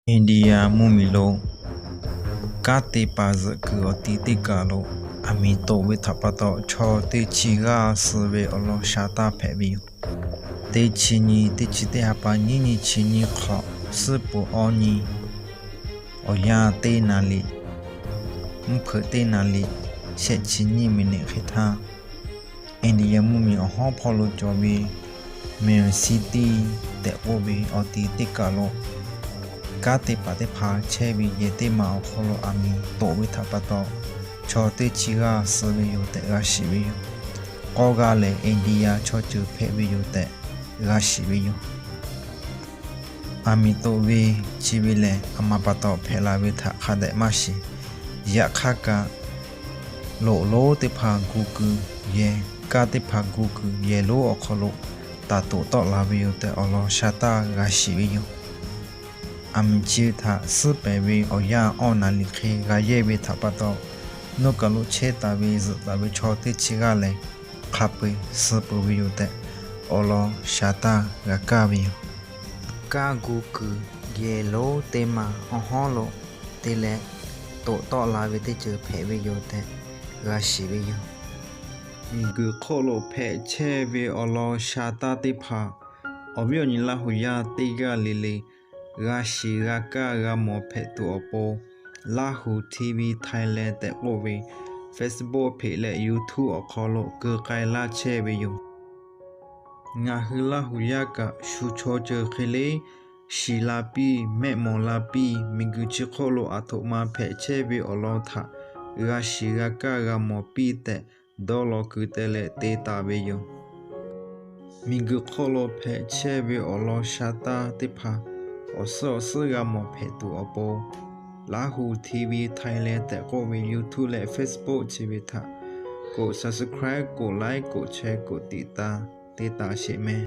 India mvuhˇmiˬ lo kanˉ te paˍ zuhꞈ kuiˬ awˬ ti teˇ kaˬ lo aˬ miˍ toꞈ ve htaꞈ pa taw, chaw teˇ chi g'aˇ suh ve awˬ lawn sha taˇ hpehꞈ ve yoˬ. Teˇ chi nyi, teˇ chi teˇ ha pa nyiˇ nyi chi nyi hk'awꞈ, suhˉ peuˬ awˇ nyi, awˬ yanˇ teˇ naˍ liꞈ, mvuhˇ hpeuꞈ teˇ naˍ liꞈ, shehˆ chi nyiˇ miˬ niꞈ hk'e htaˇ, India mvuhˇmiˬ awˬ hawˉ hpawˇ lo cawˬ ve Mumbai City tehꞈ k'oˆ ve awˬ ti teˇ kaˬ lo kanˉ te paˍ teˇ hpaˍ chehˇ ve yehˬ teˇ maˬ awˬ hk'aw lo aˬ miˍ toꞈ ve htaꞈ pa taw, chaw teˇ chi g'aˇ suh ve yoˬ tehꞈ g'a shiˍ ve yoˬ. K'awˇ g'aˇ lehˬ, India chaw ceuˬ hpehꞈ ve yoˬ tehꞈ g'a shiˍ ve yoˬ. Aˬ miˍ toꞈ ve chi ve lehˬ, aˬ ma pa taw hpehꞈ la ve htaꞈ hk'a dehꞈ maˇ shiˍ. Yaꞈ hk'aˇ kaꞈ, loꞈ lonˉ teˇ hpaˍ gu kuiˬ yehˬ, kanˉ teˇ hpaˍ gu kuiˬ yehˬ lonˉ awˬ hk'aw lo taˍ toꞈ tawˆ la ve yoˬ tehꞈ awˬ lawn sha taˇ g'a shiˍ ve yoˬ. Aˬ miˍ chi ve htaꞈ suhˉ pehˍ ve awˬ yanˇ awˇ naˍ liꞈ hk'e g'a yehˇ ve htaꞈ pa taw, nawˬ kaˬ lo chehˇ taˍ ve zuhꞈ taˍ ve chaw teˇ chi g'aˇ lehˬ, hk'a peu-eˬ suh peuˬ ve yoˬ tehꞈ awˬ lawn sha taˇ g'a kaˇ ve yoˬ. Kanˉ gu kuiˬ yehˬ lonˉ teˇ maˬ awˬ hawˉ lo te leh toꞈ tawˆ la ve teˇ ceuˬ hpehꞈ ve yoˬ tehꞈ g'a shiˍ ve yoˬ. Miˬguiˬ hk'oˆ lo hpehꞈ chehˇ ve awˬ lawn sha taˇ teˇ hpaˍ, awˬ viˉ awˬ nyi Laˇ hu yaˇ teˇ g'aˇ le le g'a shiˍ g'a kaˇ g'a mawˬ hpehꞈ tuˬ awˬ pon, Laˇ hu TV Thailand tehꞈ k'oˆ ve Facebook hpeꞈ leh YouTube awˬ hk'aw lo keu k'ai laˇ chehˇ ve yoˬ. Ngaˬ hui Laˇ hu yaˇ kaꞈ shu chaw ceuˬ hk'e le, shiˍ la piˇ, mehˆ mawˬ la piˇ, miˬguiˬ chi hk'oˆ lo aˬ htoꞈ ma hpehꞈ chehˇ ve awˬ lawn htaꞈ g'a shiˍ g'a kaˇ g'a mawˬ piˇ tehꞈ dawˇ law keu te leh te taˍ ve yoˬ. Miˬguiˬ hk'oˆ lo hpehꞈ chehˇ ve awˬ lawn sha taˇ teˇ hpaˍ awˬ suhˉ awˬ suhˉ g'a mawˬ hpehꞈ tuˬ awˬ pon, Laˇ hu TV Thailand tehꞈ k'oˆ ve YouTube leh Facebook chi ve htaꞈ กด subscribe กด like กด share กด ติดตาม te taˍ sheˍ meh.